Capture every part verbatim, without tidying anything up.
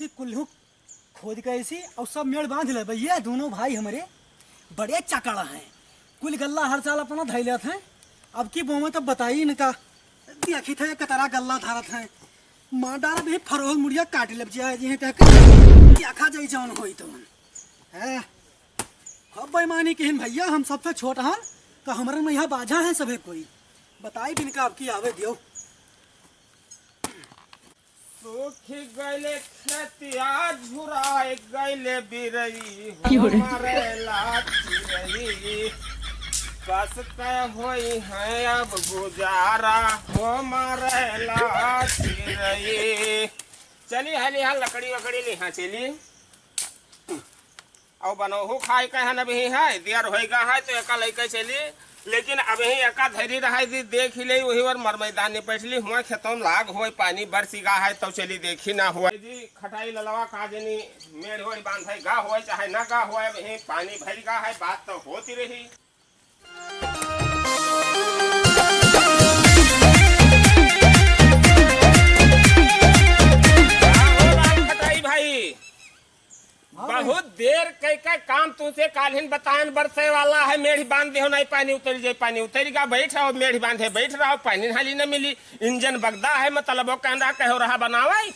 कुल्हू खोद के ऐसी और सब मेड़ बांध ले भैया। दोनों भाई हमरे बड़े चकड़ हैं, कुल गल्ला हर साल अपना धै लेत हैं। अब की बोवे तब बताई इनका, देखी थे कतरा गल्ला धरत हैं, मार डारा भी फरोल मुड़िया काट लेब जिया जी हैं तहके, देखा जाई जौन होई तो। हैं, खूब बेईमानी किहिन भैया, हम सबसे छोट हन, तो हमरे में यहाँ बाझा है सभे कोई। बताई बिनका अब की आवे दियो। सूखि गइले खेतिया, झुराइ गइले बिरई, हो की हो रे? मरेला चिरई। कस के होई है अब गुजारा, हो मरेला चिरई। चली हाली हाल लकड़ी वकड़ी लिहा चली। अउ बनोहू खाए के हन अबहीं है, दियर होइगा है तो एका लइके चली, लेकिन अबहीं एका धरी रहा जी, देखि लेई, वही ओर मर मैदान निपट ली, हुआ खेतों में लाग होए, पानी बरसि गा है, तो चली देखी ना हुआ। जी, खटाई ललवा का जनी मेड़ होए बांधे गा होए, चाहे ना गा होए, अबहीं पानी भरि गा है, बात तो होती रही। का हो राम खटाई भाई? हाँ भाई। बहुत देर कई का काम तुमसे काल्हिन बतायन बरसे वाला है, मेढ़ी बांध देहो, नहीं पानी उतरि जाए, पानी उतरि गा, बैठ रहो, मेढ़ी बांधे बैठ रहो, पानी हाली न मिली, इंजन बगदा है, मतलब वो कहना कहो रहा बनावा ही।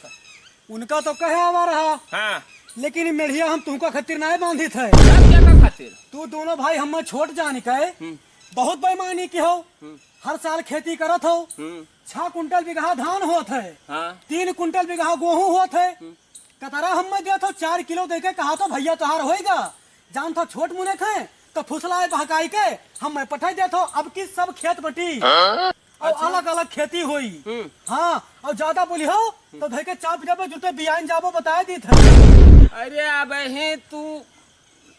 उनका तो कहे आवा रहा, हाँ। लेकिन ई मेढ़िया हम तुमका खातिर नाय बांधित है। तब क्या का खातिर? तू दोनों भाई हमें छोट जान के हम्म। बहुत बेईमानी की हो। हम्म। हर साल खेती करत हो, हम्म। छह कुंटल बिगहा धान होत है, हाँ। तीन कुंटल बिगहा गोहूँ होत है, हम्म। कतरा हमें देत हो, चार किलो देके कहा तो भैया तोहार होइगा। जान था छोट मुने थे तो फुसलाए बहकाई के हमें पठाई देत हो। अब की सब खेत बटी हाँ? और अच्छा। अलग अलग खेती होई। हम्म। हाँ, और ज्यादा बोली हो तो धर के चाप जाबो, जूते बियान जाबो, बताए दी थे। अरे अबहीं तू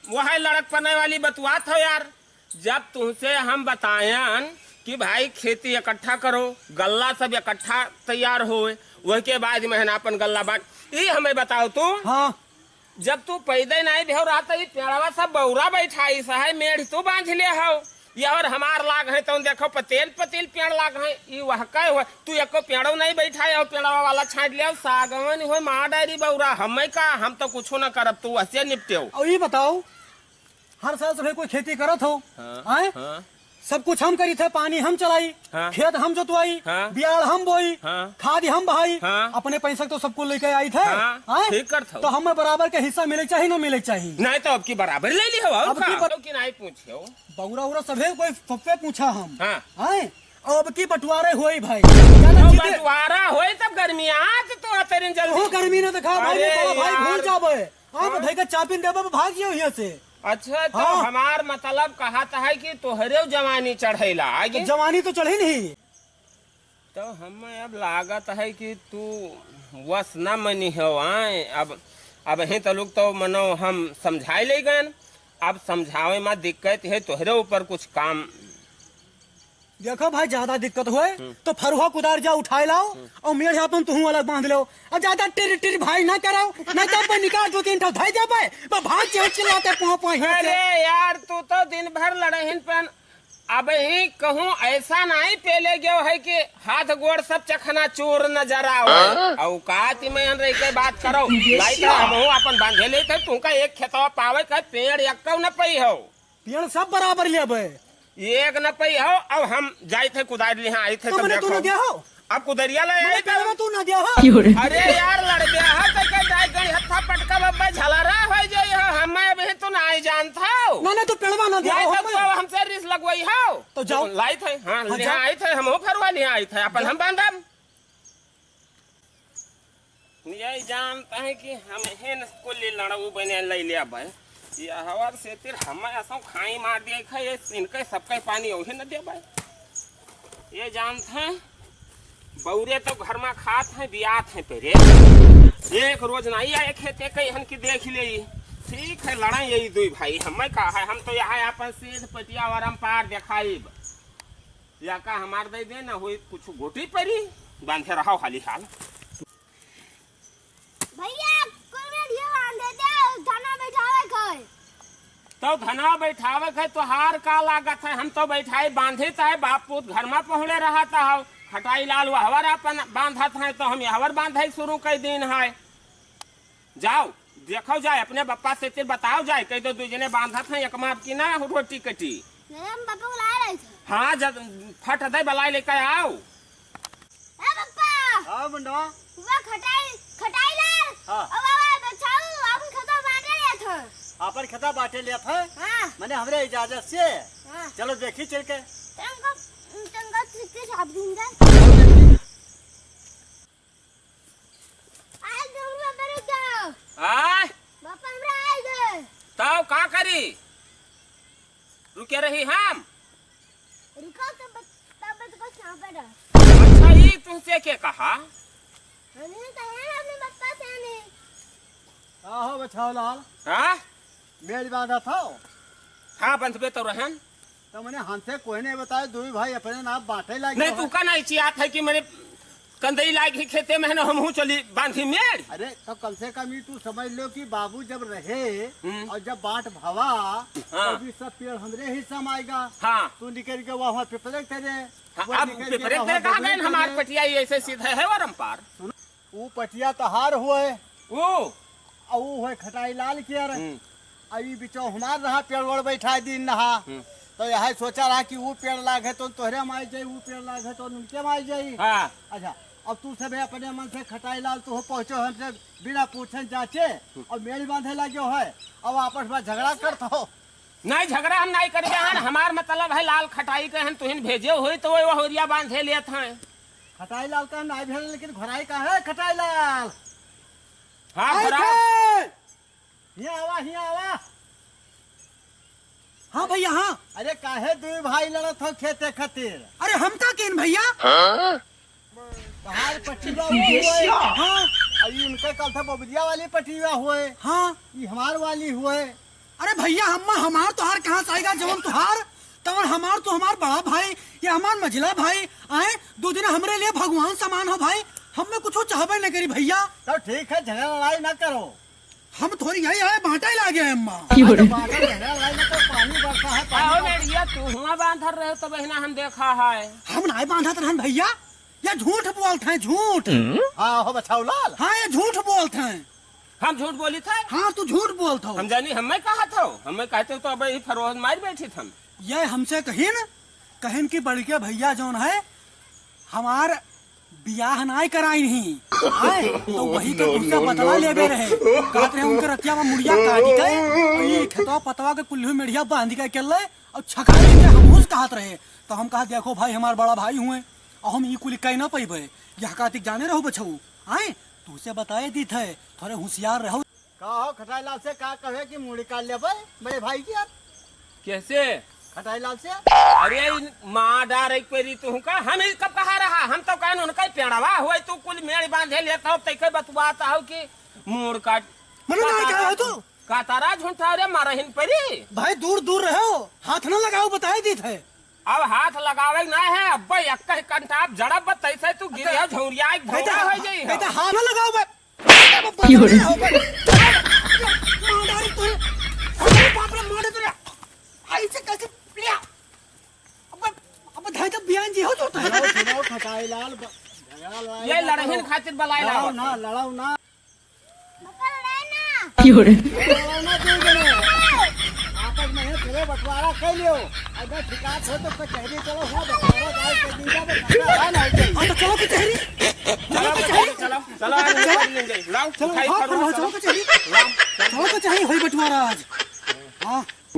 वह लड़क पने वाली बतुआत हो यार। जब तुमसे हम बतायन कि भाई खेती इकट्ठा करो, गल्ला सब इकट्ठा तैयार होए, वह के बाद महीना अपन गल्ला बांट, ई हमें बताओ तू। हाँ। जब तू पैदा नाई भेव रहा, तो ई पेड़वा सब बौरा बैठाई स है, मेढ़ तू बांध ले हो। ये और हमार लाग है, तो देखो पतेल पतेल पेड़ लाग है, ई वह का हुआ, तू एको पेड़ो नहीं बैठाए हो, पेड़वा वाला छांट ले हो, सागवन हो, मार डारी बौरा, हमें का, हम तो कुछो न करब, तू वहसे निपटे हो। और ये बताओ, हर साल सभे कोई खेती करत हो, हाँ, आए? हाँ। सब कुछ हम करी थे, पानी हम चलाई, हाँ। खेत हम जोतवाई, हाँ। बियाड़ हम बोई, हाँ। खाद हम बहाई, हाँ। अपने पैसा तो सबको लेके आई थे, हाँ, आए? ठीक करत हो। तो हमें बराबर के हिस्सा मिले चाहिए, ना मिले चाहिए? नहीं तो अब की बराबर ले ली हो, और अब का? की बर- तो कि नहीं पूछे हो? बौरा उरा सभे कोई पप्पे पूछा हम, हाँ। आए? अब की बंटवारे होई भाई, ज्यादा तो जीते- बंटवारा होई तब गर्मी आज तो तेरे जल्दी। ओहो, गर्मी ना दिखा भाई, अरे बड़ा भाई यार। भूल जाबे। आप हाँ। धई के चापिन देबे, भाग जियो हियां से। अच्छा, तो हाँ। हमार मतलब कहत है कि तोहरे जवानी चढ़ैला, आगे? तो जवानी तो चढ़ी नहीं। तो हमें अब लागत है कि तू वस न मनी हो, आए? अब, अब ही तो लोग तो मनो हम समझाए ले गए, अब समझावे में दिक्कत है, तोहरे ऊपर कुछ काम देखो भाई, ज्यादा दिक्कत होए हम्म। तो फरुहा कुदार जा उठाए लाओ हम्म। और मेढ़ अपन तुहू अलग बांध लो। और ज्यादा टिर टिर भाई ना करो, नहीं तो मैं निकाल दो तीन ठो धई देबे। मैं भाग के चिल्लाते पों पों हियां से। अरे यार, तू तो दिन भर लड़हिन पन। अब ही कहूँ ऐसा नहीं पेले गयो है कि हाथ गोड़ सब चखना चूर नजर आवे। हाँ? औकात में रह के बात करो। ये नहीं तो श्या। हमहू अपन बांधे लेते, तुमका एक खेतवा पावे का पेड़ यक्कौ न पई हो। पेड़ सब बराबर लेबे। एक न पई हो, अब हम जाइत है कुदार लिहा, आइत है तो तब मने तू देखो। न दिया हो? अब कुदरिया ले मने आई तो पेड़वा तू न दिया हो? क्यों रे? अरे यार, लड़ गया हो, तो के जाए गई हत्था पटका बब्बे झलरा हो जाई हो, हमें अभी तू ना आई जानत हो। ना, ना, तू पेड़वा न दिया नहीं हो, तो हमें। तू अब हमसे रिस लगवाई हो। तो जाओ। लाइत है, हाँ, हाँ, लिहा जाओ। आइत है, हम फरुहा लिहा आइत है, अपन हम बांधब। यही जानत है कि हम हेन कुल्ली लड़ऊ बने ले लिया भाई। ये हवर से तिर हम ऐसा खाई मार दिया खाए, इनके सबके पानी ओहे न दे भाई। ये जानत है, बौरे तो घर में खात है, बियात है पेरे। एक रोज नहीं आए खेते कहीं हन की देख ले। ठीक है, लड़ाई यही दुई भाई, हमें का है, हम तो यहाँ अपन सीध पटिया और हम पार दिखाई। या का हमार दे दे ना होई, कुछ गोटी परी, बांधे रहो हाली हाल। भैया, कोई में ढेर बांध देते, धना बैठावे के है। तो धना बैठावे के है, तोहार का लागत है? हम तो बैठाई बांधित है, बाप पूत घर में पहुड़े रहत हो। खटाई लाल वहवर अपन बांधत है, तो हम यहवर बांधे शुरू कर दीन है। जाओ, देखो जाए, अपने बप्पा से फिर बताओ जाए, कह दो दुइ जने बांधत हैं, एक माप की ना रोटी कटी। नहीं, हम बप्पा को लाए रहे थे। हाँ, जब फट दे बलाए लेके आओ। ए बप्पा! हाँ, मुंडवा। वो खटाई, खटाई लाल। हाँ। और वो बचाऊ, अपन खेतवा बांटे लेत है। अपन खेतवा बांटे लेत है? हाँ। मने हमरे इजाजत से? हाँ। चलो देखी चल के। तंगा, तंगा किसके साथ घूम जाए? आज जरूर बरे जाओ। आय? बप्पा हमरा आए गए। तब का करी? रुके रही हम। रुको, तब, तब तो कुछ यहाँ पे रह। अच्छा, ई तुमसे के कहा? हमने तो है अपने बप्पा से नहीं। का हो बछाऊ लाल? हाँ? मेड़ बांधत हो? हाँ, बंधबे तो रहन। तो मने हमसे कोई नहीं बताए, दुई भाई अपने नाप बांटे लागे नहीं, हो। तू का नहीं चियात है कि मने कंदई लाग ही खेते में है ना, हमहू चली बांधी मेड़। अरे, तो कम से कम ई तू समझ लो कि बाबू जब रहे हम्म। और जब बांट भवा, हाँ। तो भी सब पेड़ हमरे हिस्सा में आएगा। हाँ। तू निकल के वहाँ पिपरे के तेरे, हाँ, वो अब निकल के पिपरे के वहाँ तेरे कहाँ बबुरी गए? हमार तेरे। पटिया ऐसे सीधा है वरम पार। सुनो, ऊ पटिया तहार हुए। ऊ? आ ऊ हुए खटाई लाल के यार। हम्म। आ ई बिचौ हमार रहा, पेड़ ओड़ बैठा दिन नहा। हम्म। तो यह सोचा रहा कि ऊ पेड़ लाग है तो तोहरे माई जाई, ऊ पेड़ लाग है तो उनके माई जाई। हाँ। अच्छा, अब तू सबे अपने मन से खटाई लाल, तू हो पहुँचो हमसे बिना पूछन जाचे हम्म। और मेड़ी बांधे लगे हो है, अब आपस में झगड़ा करत हो। नहीं, झगड़ा हम नहीं करी बहन, हमार मतलब है लाल खटाई के हन, तुहिन भेजे हुई तो वो होरिया बांधे लेत हैं। खटाई लाल का नाई भेल, लेकिन घोराई का है खटाई लाल? हाँ, आई घोराई। थे। हियाँ आवा, हियाँ आवा। हाँ भैया, हाँ। अरे काहे दुई भाई लड़त हो खेते खातिर? अरे हम का केन भैया? हाँ? तहार पटिया ये हुए। क्या? हाँ। अरे उनका कल था बबरिया वाली पटिया हुए। हाँ। ये हमार वाली हुए। अरे भैया, हम, हमार तोहार कहाँ से आएगा? जवन तोहार, तवन हमार, तो हमार बड़ा भाई, या हमार मझिला भाई, आए, दो दिन हमरे लिए भगवान समान हो भाई, हम में कुछ चाहबे न करी भैया। तो ठीक है, झगड़ा लड़ाई ना करो। हम थोड़ी यही आए, बांटा ही लागे हैं अम्मा। की हो रे? बांटा झगड़ा लड़ाई ना करो, पानी बरसा है, पानी आओ बरसा। मेड़िया, तू हुआ बांधर रहे तो बहिना हम देखा है। हम नाई बांधत रहन भैया, ये झूठ बोलत हैं, झूठ। हाँ हो बछाऊ लाल। हाँ, ये झूठ बोलत हैं। हम झूठ बोली थे? हाँ, तू झूठ बोलत हो। हम जानी, हमें कहा था, हमें कहते तो अब यही फरोहन मार बैठी थे हम। ये हमसे कहिन, कहिन कि बड़के भैया जौन है, हमार बियाह नाय कराइन ही। आए, तो वही के no, तुमसे no, बदला no, लेबे no। रहे। कहत रहे उनके रतिया में मुड़िया काटी के, और ये खेतवा पतवा के कुल्लू मेड़िया बांध के के ले, और छकाई के हमहूस कहत रहे। तो हम कहा, "देखो भाई, हमार बड़ा भाई हुए, और हम ई कुल कह ना पइबे।" यह कातिक जाने रहो बछऊ, आए, तुमसे बताए दी थे, थोड़े होशियार रहो। का हो खटाई लाल से का कहे कि मुड़ी काट लेबे बड़े भाई की यार? कैसे? खटाई लाल से? अरे इन माँ डार एक पेरी तू का? हम ही कब कहा रहा? हम तो कहन उनका ही पेड़वा हुए, तू कुल मेड़ बांधे लेता हो, तैके बतुआता हो कि मूड़ काट। मने ना कातारा, कहा हो तू? कातारा झूठा रे मारहिन परी। भाई दूर दूर रहो, हाथ ना लगाओ, बताए दी थे। अब हाथ लगावे ना है, अब एक कहीं कंटाप जड़ब तैसे तू गिरी हो झौरिया एक कहते भौरा हो जाई हो। कहते हाथ ना लगाओ बे। की हो रे? मार डारी तोरे। अरे बाप रे, मार दे तोरे। ऐसे कैसे लिया? अब, अब धाई तो बियान जी हो तो। सुनो, सुनो, खटाई लाल, ब-, झगड़ा लड़ाई ये ना लड़हिन करो। खातिर बलाए लड़ाओ लावत ना, है। लड़ाओ ना। बकल रहे ना। की हो रे? लड़ाओ ना दो जने। आपस में ही फिरे बंटवारा कर लियो। अगर शिकायत हो तो कचहरी चलो, हुआ बंटवारा जाए के दिन जाबे, झगड़ा ना हो जाए। हाँ, तो चलो कचहरी। चलो, चलो, चलो, चलो, आज चलो। निपट लेंगे। लाओ, चलो, उठाई, हाँ, करो, चलो, चलो। चलो कचहरी। लाओ, चलो। चलो कचहरी, होई बंटवारा आज। हाँ।